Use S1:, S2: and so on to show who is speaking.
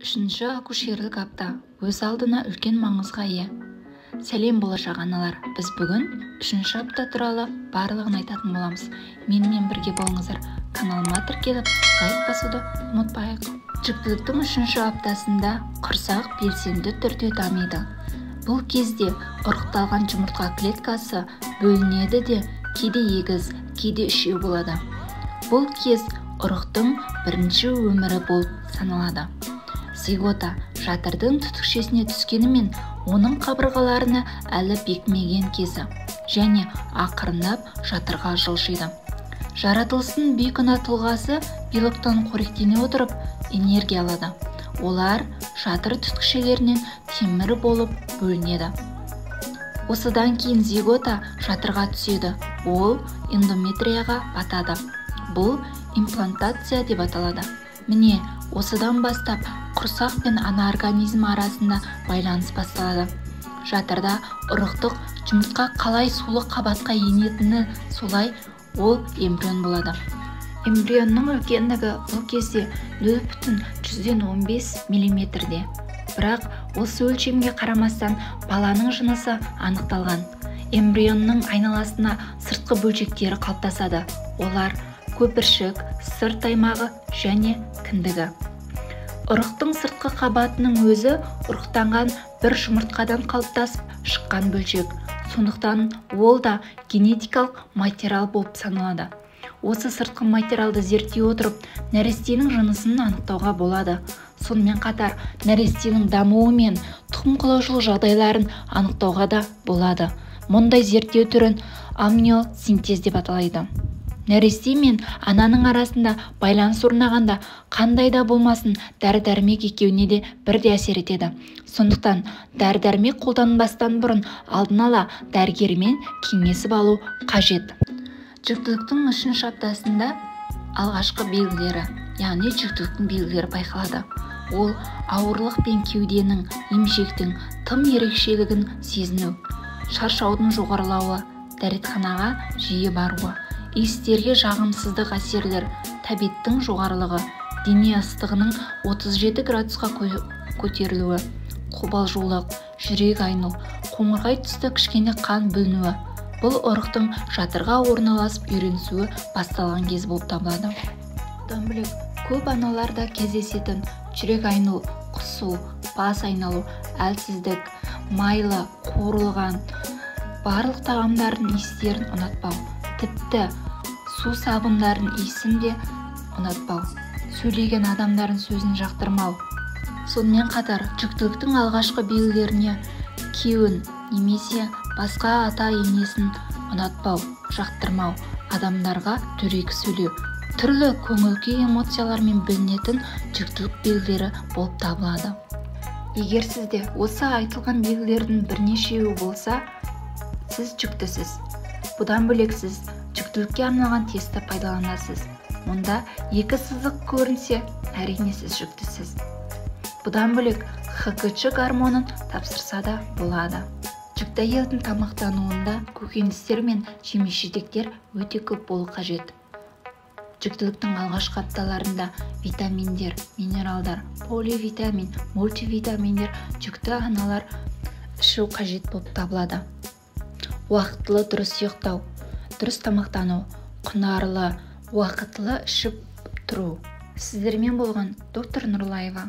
S1: Үшінші акушерлік апта өз алдына үлкен маңызға ие. Сәлем, болашақ аналар! Біз бүгін үшінші апта туралы барлығын айтатын боламыз. Менімен бірге болыңыздар. Каналыма тіркеліп, лайк басуды ұмытпайық. Жүктіліктің үшінші аптасында құрсақ белсенді түрде дамиды. Бұл кезде ұрықталған жұмыртқа клеткасы бөлінеді де, кейде егіз, кейде үшеу болады. Бұл кез ұрықтың бірінші өмірі болып саналады. Зигота жатырдың түтікшесіне түскенімен, оның қабырғаларына әлі бекімеген кезі және ақырындап жатырға жылжиды. Жаратылыстың бейкүнә тұлғасы белоктан қоректене отырып энергия алады. Олар жатыр түтікшелерінен темір болып бөлінеді. Осыдан кейін зигота жатырға түседі. Ол эндометрияға батады. Бұл имплантация деп аталады. Міне, осыдан бастап құрсақ пен ана организмі арасында байланыс басталады. Жатырда ұрықтық жұмыртқа қалай сулы қабатқа енетіні солай ол эмбрион болады. Эмбрионның үлкендігі бұл кезде 0,15 миллиметрде. Бірақ осы өлшемге қарамастан баланың жынысы анықталған. Эмбрионның айналасына сыртқы бөлшектері қалыптасады. Олар көпіршік, сырт аймағы және кіндігі. Ұрықтың сыртқы қабатының өзі ұрықтанған бір жұмыртқадан қалыптасып шыққан бөлшек. Сондықтан ол да генетикалық материал болып саналады. Осы сыртқы материалды зерттей отырып, нәрестенің жынысын анықтауға болады. Сонымен қатар нәрестенің дамуы мен тұқым қуалаушылық жағдайларын анықтауға да болады. Мұндай зерттеу түрін амниосинтез деп аталайды. Нәресте мен ананың арасында байланыс орнағанда қандай да болмасын дәрі-дәрмек екеуіне де бірдей әсер етеді. Сондықтан дәрі-дәрмек қолданбастан бұрын алдын ала дәрігермен кеңесіп алу қажет. Жүктіліктің үшінші аптасында алғашқы белгілері, яғни жүктіліктің белгілері байқалады. Ол ауырлық пен кеуденің, емшектің тым ерекшелігін сезіну, шаршаудың жоғарылауы, дәретханаға жиі баруы, иістерге жағымсыздық әсерлер, тәбеттің жоғарылығы, дене ыстығының 37 градусқа көтерілуі, қобалжулық, жүрек айну, қоңырқай түсті кішкене қан бүлінуі. Бұл ұрықтың жатырға орналасып үйренісуі басталған кез болып табылады. Бұдан бөлек көп аналарда кездесетін жүрек айну, құсу, бас айналу, әлсіздік, майлы, қуырылған барлық тағамдардың иістерін ұнатпау, тіпті су сабындардың иісін де ұнатпау, сөйлеген адамдардың сөзін жақтырмау. Сонымен қатар жүктіліктің алғашқы белгілеріне күйеуін немесе басқа ата-енесін ұнатпау, жақтырмау, адамдарға дөрекі сөйлеу, түрлі көңіл-күй эмоциялармен білінетін жүктілік белгілері болып табылады. Егер сізде осы айтылған белгілердің бірнешеуі болса, сіз жүктісіз. Бұдан бөлек сіз жүктілікке арналған тестті пайдаланасыз. Онда екі сызық көрінсе, әрине сіз жүктісіз. Бұдан бөлек ХГЧ гормонын тапсырса да болады. Жүкті әйелдің тамақтануында көкөністер мен жеміс-жидектер өте көп болу қажет. Жүктіліктің алғашқы апталарында витаминдер, минералдар, поливитамин, мультивитаминдер жүкті аналар ішу қажет болып табылады. Уақытылы дұрыс ұйықтау, дұрыс тамақтану, құнарлы, уақытылы ішіп тұру. Сіздермен болған доктор Нұрлаева.